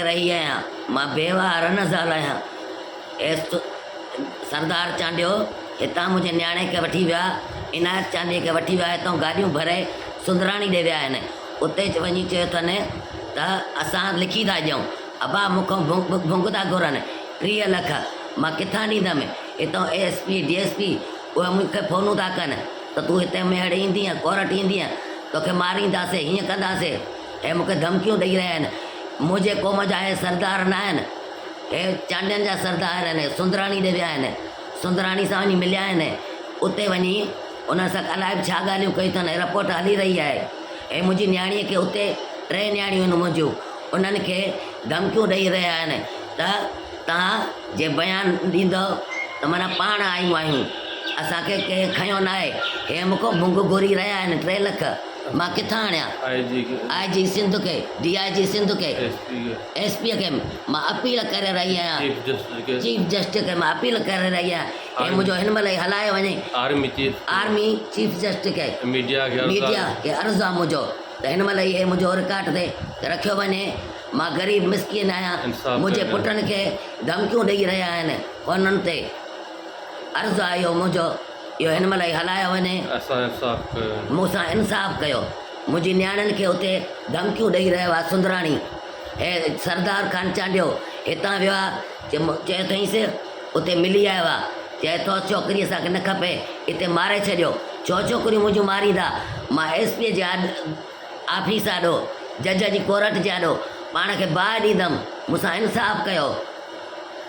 رهي آهيان. مان بيواهه رن زال آهيان. ايس سردار چانڊيو هتان منهنجي نياڻي کي وٺي ويا. عنايت چانڊيي کي وٺي ويا. هتان گاڏيون ڀري سندراڻي ڏي ويا آهن. اتي وڃي چيو اٿن ته اسان لکي ٿا ڏيون. ابا مون کان ڀنگ ٿا گهرن 30 لک. مان ڪٿان ڏيندم. هتان S P, D S P اهي مون کي فونون ٿا ڪن ته تون هتي ميهڙ ايندينء، ڪورٽ ايندينء توکي مارينداسين، هيئن ڪنداسين. هي مون کي ڌمڪيون ڏئي رهيا آهن. منهنجي قوم جا هي سردار نه آهن. هي چانڊين جا سردار آهن. هي سندراڻي ڏي ويا آهن. سندراڻي سان وڃي مليا آهن. اتي وڃي انهن سان الائي به ڇا ڳالهيون ڪيون اٿن. هي رپورٽ هلي رهي آهي. هي منهنجي نياڻيء کي اتي ٽي نياڻيون آهن منهنجون. انهن کي ڌمڪيون ڏئي رهيا آهن ته توهان جي بيان ڏيندؤ ته معنيٰ پاڻ آيون آهيون. اسان کي ڪنهن کنيو ناهي. هي مون کان ڀنگ گهري رهيا آهن 3 لک. مان ڪٿان آڻيان؟ آء جي سنڌ کي، ڊي I جي سنڌ کي، ايس پي کي مان اپيل ڪري رهي آهيان، چيف جسٽس کي مان اپيل ڪري رهي آهيان هي منهنجو هن مهل ئي هلايو وڃي، آرمي چيف جسٽس کي، ميڊيا کي عرض آهي منهنجو ته هن مهل ئي هي منهنجو رڪارڊ تي رکيو وڃي، مان غريب مسڪين آهيان، منهنجي پٽن کي ڌمڪيون ڏئي رهيا آهن فونن تي، عرض آهي اهو منهنجو. اهو هن مهل ئي هلايو وڃي. اسان انصاف ڪيو. مون سان انصاف ڪيو. منهنجي نياڻين کي اتي ڌمڪيون ڏئي رهيو آهي سندراڻي. هي سردار خان چانڊيو هتان ويو آهي چيو اٿئينس اتي ملي آيو آهي. چئي ٿو ڇوڪري اسان کي نه کپي اتي ماري ڇڏيو. ڇو ڇوڪريون منهنجون ماريندا. مان ايس پي جي آفيس آڏو جج جي ڪورٽ جي آڏو پاڻ کي باهه ڏيندم. مون سان انصاف ڪيو.